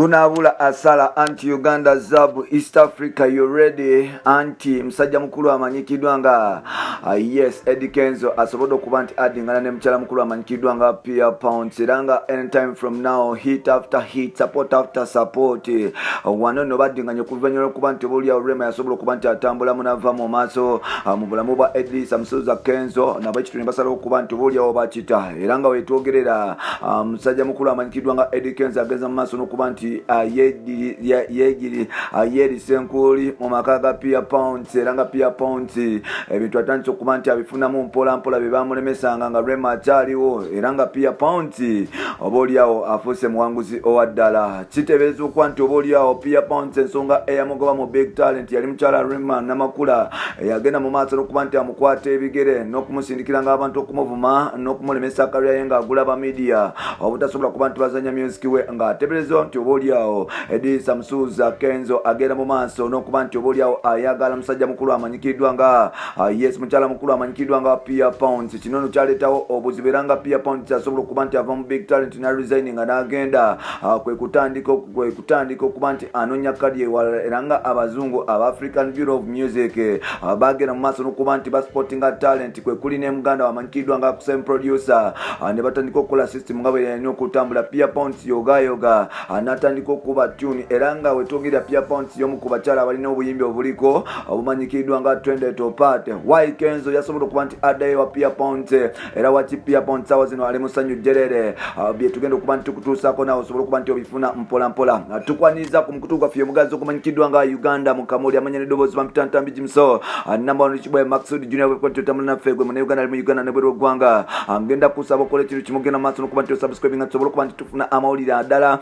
Gunaabula asala anti Uganda Zabu East Africa, you ready? Anti musajja mukulu amanyikiddwa nga yes, Eddy Kenzo asobodde okuba nti adingana ne mukyala mukulu amanyikiddwa nga Pia Pounds, era nga anytime from now, hit after hit, support after support. Wano nno baddinganye okuvannyuma lwokuba nti obaoliawo Rema yasobola okuba nti atambulamu n'ava mu maaso mu bulamu bwa Eddy Musuuza Kenzo, nabo ekitu ne basalawo okuba nti obaoliawo bakita. Era nga wetwogerera, musajja mukulu amanyikiddwa nga Eddy Kenzo ageza mu maaso n'okuba nti yeerisa enkuuli mu maka ga Pia Pounds, era nga Pia Pounds ebintu atandise okuba nti abifunamu mpola mpola bye bamulemesanga nga Rema akyaliwo. Era nga Pia Pounds oba oliawo afuuse muwanguzi owa ddala. Kiteebereza okuba nti oba oliawo Pia Pounds ensonga eyamugoba mu Big Talent yali mukyala Rema Namakula, eyagenda mu maaso n'okuba nti amukwata ebigere n'okumusindikira ng'abantu okumuvuma n'okumulemesa career ye ng'agula ba media obutasobola kuba nti bazanya music we, ng'ateeberezwa nti oba oliawo Eddy Musuuza Kenzo agenda mu maaso n'okuba nti oba oliawo ayagala musajja mukulu amanyikiddwa nga yes, mukyala mukulu amanyikiddwa nga Pia Pounds. Kino no kyaleetawo obuzibu, era nga Pia Pounds asobola okuba nti ava mu Big Talent na resign nga n'agenda kwe kutandika okuba nti anoonya kadi ewalala. Era nga abazungu aba African Bureau of Music bagenda mu maaso n'okuba nti baspottinga talent, kwe kuli ne muganda wamanyikiddwa nga same producer, ne batandika okukola system nga bwe yalina okutambula. Pia Pounds yogayoga n'atandika okuba tune, era nga wetwogerera Pia Pounds y'omu ku bakyala abalina obuyimbi obuliko obumanyikiddwa nga Twende Tupate. Why Kenzo yasobola okuba nti addayo wa Pia Pounds, era waki Pia Pounds sawa zino ali musanyu jjerere? Bye tugenda okuba nti tukutuusaako, naawe osobola okuba nti obifuna mpola mpola. Tukwaniriza ku mukutu gwaffe omugazi ogumanyikiddwa nga Uganda mu Kamuli. Amanya n'eddoboozi bampita Ntambi Jimso, number one Rich Boy Maxud Junior. Bwe tutambula naffe gwe Munnayuganda ali mu Uganda nebweru w'eggwanga, ngenda kusaba okola ekintu kimu: genda maaso n'okuba nti osubscribe nga tusobole okuba nti tufuna amawulire addala,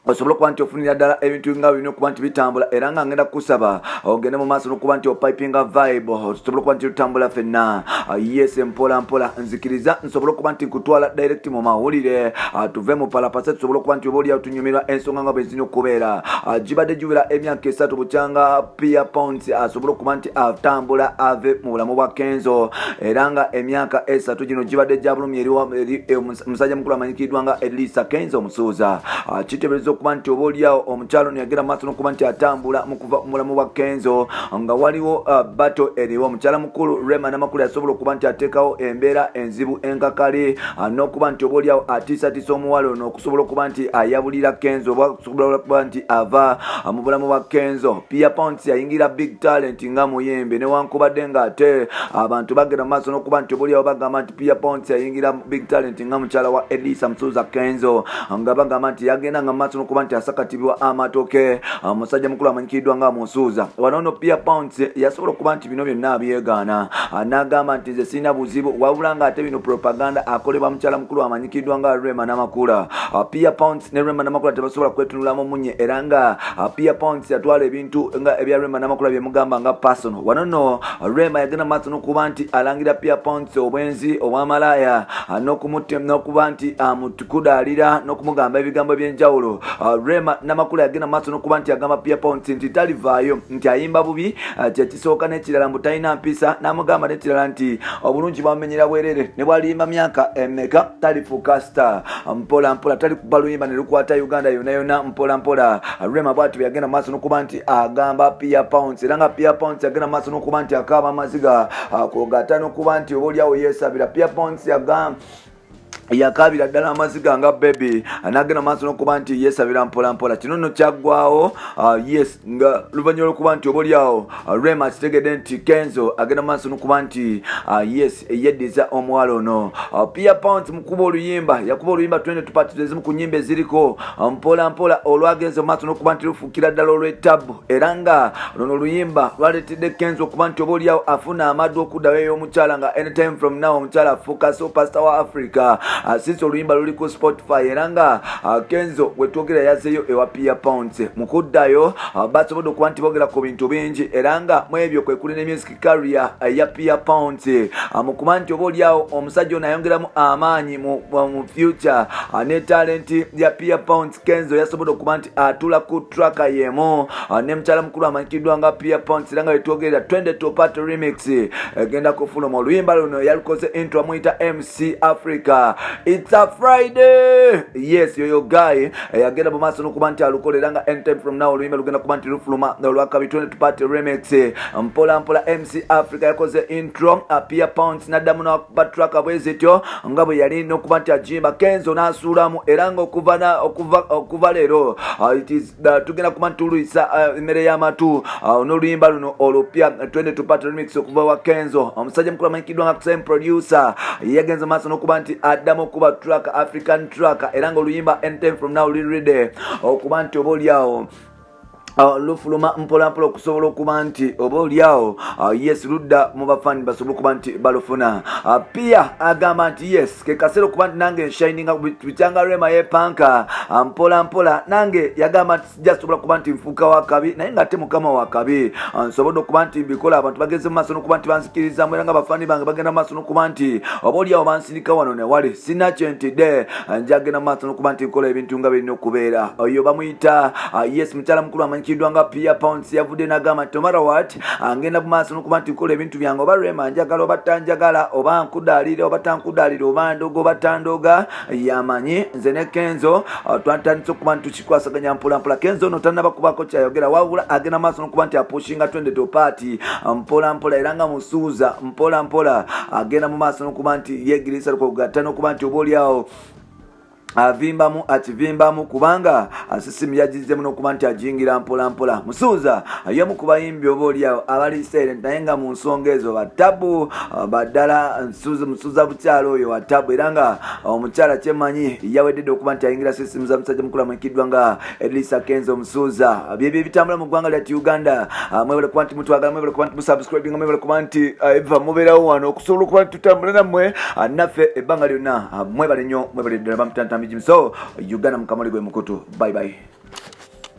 osobola okuba nti ofunira ddala ebintu nga birina okuba nti bitambula. Era nga ngenda kukusaba ogende mu maaso n'okuba nti opipinga vibe, tusobole okuba nti tutambula ffenna. Yes, mpola mpola nzikiriza nsobole okuba nti nkutwala direct mu mawulire, tuve mu palapasa, tusobole okuba nti oba oliawo tunyumirwa ensonga nga bwe zirina okubeera. Gibadde giwera emyaka 3 bukyanga Pia Pounds asobole okuba nti atambula ave mu bulamu bwa Kenzo, era nga emyaka 3 gino gibadde gya bulumi eri musajja mukulu amanyikiddwa nga Elisa Kenzo Omusuuza. Kiteebereza okuba nti oba oliawo omukyalo ono yagenda maaso n'okuba nti atambula mu kuva mu bulamu bwa Kenzo nga waliwo battle eriwo. Omukyala mukulu Rema Namakulu yasobola okuba nti ateekawo embeera enzibu enkakali, n'okuba nti oba oliawo atiisatiisa omuwala ono okusobola okuba nti ayabulira Kenzo oba okusobola okuba nti ava mu bulamu bwa Kenzo. Pia Pounds yayingira Big Talent nga muyimbi, newankubadde ng'ate abantu bagenda mu maaso n'okuba nti oba oliawo bagamba nti Pia Pounds yayingira Big Talent nga mukyala wa Elisa Musuuza Kenzo, nga bagamba nti yagenda nga maaso n'okuba nti asakatibwa amatoke musajja mukulu amanyikiddwa nga Musuuza. Wano no Pia Pounds yasobola okuba nti bino byonna abyegaana, n'agamba nti nze sirina buzibu, wabula nga ate bino propaganda akolebwa mukyala mukulu amanyikiddwa nga Rema Namakula. Pia Pounds ne Rema Namakula tebasobola kwetunulamu munye, era nga Pia Pounds yatwala ebintu nga ebya Rema Namakula byemugamba nga personal. Wano no Rema yagenda maaso n'okuba nti alangira Pia Pounds obwenzi obwamalaaya, n'okuba nti amukudaalira n'okumugamba ebigambo ebyenjawulo. Rema Namakula yagenda maaso n'okuba nti agamba Pia Pounds nti talivaayo, nti ayimba bubi, kyekisooka, n'ekirala mbu talina mpisa, n'amugamba n'ekirala nti obulungi bwamenyera bwerere, ne bwaliyimba myaka emeka talifuuka star, mpola mpola talikuba luyimba ne lukwata Uganda yonna yonna. Mpola mpola Rema bwatyo yagenda maaso n'okuba nti agamba Pia Pounds, era nga Pia Pounds yagenda maaso n'okuba nti akaaba amaziga kwogata n'okuba nti oba oliawo yeesabira. Pia Pounds yagamba yakabira ddala amaziga nga baby, nagenda maaso nokuba nti yesabira mpola mpola. Kino nno kyaggwawo, yes, nga luvannyuma lwokuba nti oba oliawo Rema akitegedde nti Kenzo agenda maaso nokuba nti yes, yeddiza omuwala ono. Pia Pounds mukuba oluyimba, yakuba oluyimba Twende Tupate, ezimu ku nyimba eziriko mpola mpola olwagenze mu maaso nokuba nti lufuukira ddala olw'ettabu, era nga luno oluyimba lwaleetedde Kenzo okuba nti oba oliawo afuna amaddu okuddayo ey'omukyala, nga anytime from now omukyala afuuka superstar wa Africa, since oluyimba luli ku Spotify. Era nga Kenzo wetwogera yazeeyo ewa Pia Pounds. Mu kuddayo basobodde okuba nti boogera ku bintu bingi, era nga mu ebyo kwe kuli ne music career ya Pia Pounds, mu kuba nti oba oliawo omusajja ono ayongeramu amaanyi mu future ne talent ya Pia Pounds. Kenzo yasobodde okuba nti atula ku track yemu ne mukyala mukulu amanyikiddwa nga Pia Pounds, era nga wetwogerera Twende Tupate remix egenda kufuluma. Oluyimba luno yalukoze intro amuyita MC Africa. Africa. It's a Friday. Yes, yoyo guy yagenda mu maaso n'okuba nti alukola era nga anytime from now oluyimba lugenda kuba nti lufuluma olwakabi 20 to Party remix. Mpola mpola MC Africa yakoze intro, Pia Pounds n'addamu n'akuba track bwe zityo nga bwe yali n'okuba nti agimba, Kenzo n'asuulamu, era nga okuva leero it is tugenda kuba nti tuluyisa emmere y'amatu n'oluyimba luno olupya 20 to Party remix okuva wa Kenzo. Omusajja mukulu amanyikiddwa nga same producer yagenze maaso n'okuba nti addamu okuba track, African track, era nga oluyimba anytime from now luli ready okuba nti oba oliawo lufuluma mpolampola okusobola okuba nti oba oliawo yes, ludda mu bafani basobole okuba nti balufuna. Pia agamba nti yes, ke kaseera okuba nti nange nshininga bikyanga Rema yepanka mpola mpola. Nange yagamba nti sijja sobola kuba nti nfuuka wakabi, naye nga ate Mukama wakabi nsobodde okuba nti mbikola. Abantu bageze mu maaso n'okuba nti banzikirizamu, era nga bafani bange bagenda mu maaso n'okuba nti oba oliawo bansindika wano newali sina kyentidde, njagenda mu maaso n'okuba nti nkola ebintu nga birina okubeera. Oyo bamuyita yes, mukyala mukulu amanyikiddwa nga Pia Pounds, yavudde n'agamba nti no matter what, ngenda mu maaso n'okuba nti nkola ebintu byange, oba Rema njagala oba tanjagala, oba nkudaalira oba tankudaalira, oba ndoga oba tandoga, yamanyi. Nze ne Kenzo twatandise okuba nti tukikwasaganya mpolampola. Kenzo ono tannaba kubaako kyayogera, wabula agenda maaso n'okuba nti apushinga 20 to Party mpolampola, era nga musuuza mpolampola agenda mu maaso n'okuba nti yegirisa lukogatta n'okuba nti oba oliawo avimbamu akivimbamu, kubanga sisimu yagizemu n'okuba nti ajingira mpolampola. Musuuza y'omu ku bayimbi oba oliawo abali silent, naye nga mu nsonga ezo batabu baddala. Musuuza bukyalo oyo watabu, era nga omukyala kyemanyi yaweddedde okuba nti ayingira sisimu za musajja mukulu amanyikiddwa nga Edrisa Kenzo Musuuza. Byebyo ebitambula mu ggwanga lyattu Uganda. Mwebale kuba nti mutwagala, mwebale kuba nti musubscribinga, mwebale kuba nti eva mubeerawo wano okusobola okuba nti tutambula nammwe naffe ebbanga lyonna. Mwebale nnyo, mwebale ddala. Bamutantambi Jimso Uganda, mukamoli gwe mukutu. Bye bye.